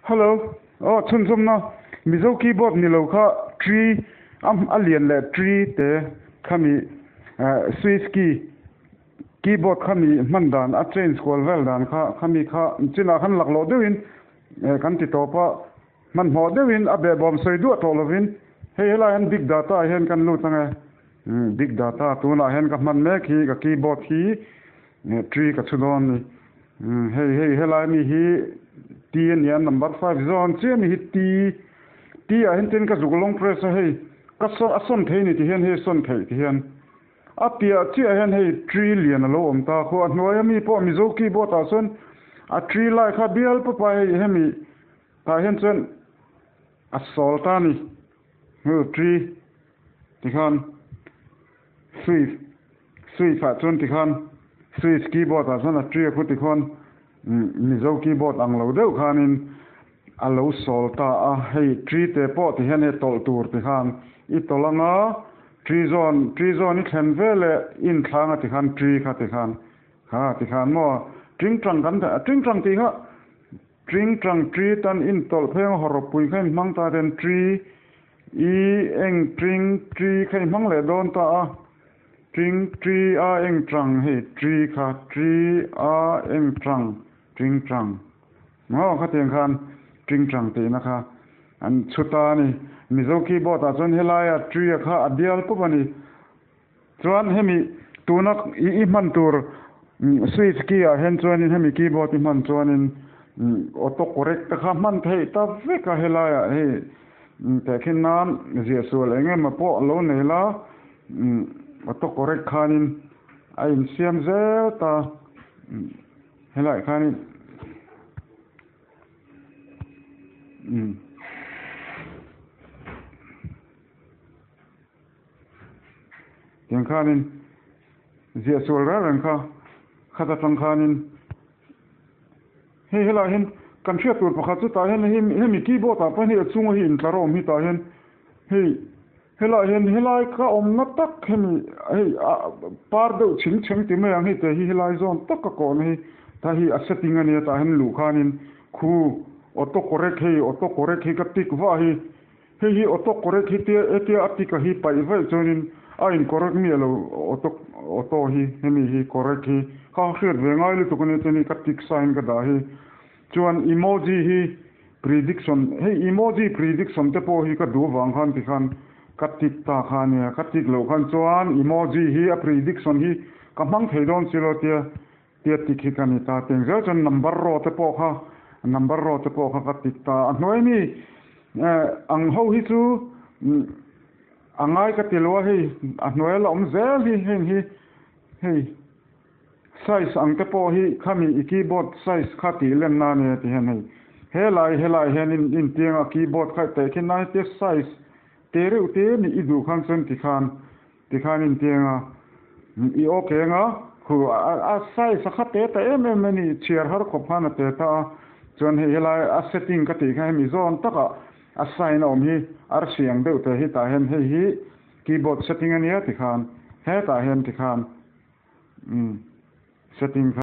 Hello, aw chhunzawmna Mizo keyboard ni lo kha tree a lian leh tree te khami switch key keyboard khami hman dan a change kual vel dan kha khami kha chinah khan laklawh deuhin kan ti tawp a, hmanhmawh deuhin a behbawm sawi duah tawh lovin hei helai hian big data ah hian kan lut ange big data tunah hian ka hman mek hi ka keyboard hi Tree ka chhu dawn ni. Hei hei helai mi hi T a nia number 5 zawn chiah mi hi T T ah hian tin ka zuk long press a hei ka sawn a sawn thei ni ti hian hei a sawn theih ti hian a piah chiah hian hei tree lian a lo awm ta khu a hnuaia mi pawh Mizo keyboard ah chuan a tree lai kha bial pawp a hei hemi tah hian chuan a sawl ta ni hmu tree tikhan Swift Swift ah chuan tikhan Swift keyboard ah chuan a tia khu tikhawn Mizo keyboard ang lo deuh khanin a lo sawl ta a, hei tree te pawh ti hian hei tawlh tur tikhan i tawlh anga tree zawn tree zawn i thlen veleh i inthlang a tikhan tree kha tikhan kha tikhan maw tring tang kan tring tang tih kha tring tang tree tan intawlh phei anga hawrawppui kha inhmang ta ten tree I eng tring tri kha i hmang leh dawn ta a, tring tri a eng tang hei tri kha tri a eng tang tring tang maw khatiang khan tring tang tihna kha an chhu ta a ni. Mizo keyboard ah chuan helaia tri a kha a bial pawp a ni. Chuan hemi tuna i hman tur switch key ah hian chuanin hemi keyboard i hman chuanin auto correct te kha hman theih ta vek a helaiah hei tehkhin nan ziah sual eng emaw pawh lo nei la auto correct khanin a insiam zel ta helaiah khanin. Tiang khanin ziah sual reng reng kha khat atang khanin hei helaiah hian kan hriat tur pakhat chu tah hian hemi keyboard ah pawh hian hei a chunga hi intlar a awm hi tah hian hei helaiah hian helai ka awmna tak hemi hei par deuh chhing chheng ti mai ang hei te hi helai zawn tak a kawhna hi tah hi a setting a nia tah hian luh khanin khu auto correct hei auto correct hi ka tick vah hi. Hei hi auto correct hi tia hetia a tika hi paih vaih chuanin a in correct miah lo auto auto hi hemi hi correct hi kha hriat ve ngai lutuk ania chuan hei ka tick sign ka dah hi chuan emoji hi prediction hei emoji prediction te pawh hi ka duh vang khan tikhan ka tick ta kha ania ka tick loh khan chuan emoji hi a prediction hi ka hmang thei dawn si lo tia tia tick hi ka ni ta teng zel chuan number row te pawh kha number row te pawh kha ka tick ta a hnuai mi ang ho hi chu a ngai ka ti lo a hei a hnuai la awm zel hi heng hi hei size ang te pawh hi khami i keyboard size kha tih len na ania ti hian hei helai helai hian in intiang a keyboard kha teh khin lai te size te reuh te ni i duh khan chuan tikhan Tikhan intiang a, i aw keng a, khu a size a kha te ta em em a ni, chhiar har khawp khan a te ta a, chuan hei helai a setting ka tih kha hemi zawn takah a sign a awm hi arsi ang deuh te hi tah hian hei hi keyboard setting a nia tikhan hetah hian tikhan umm setting kha.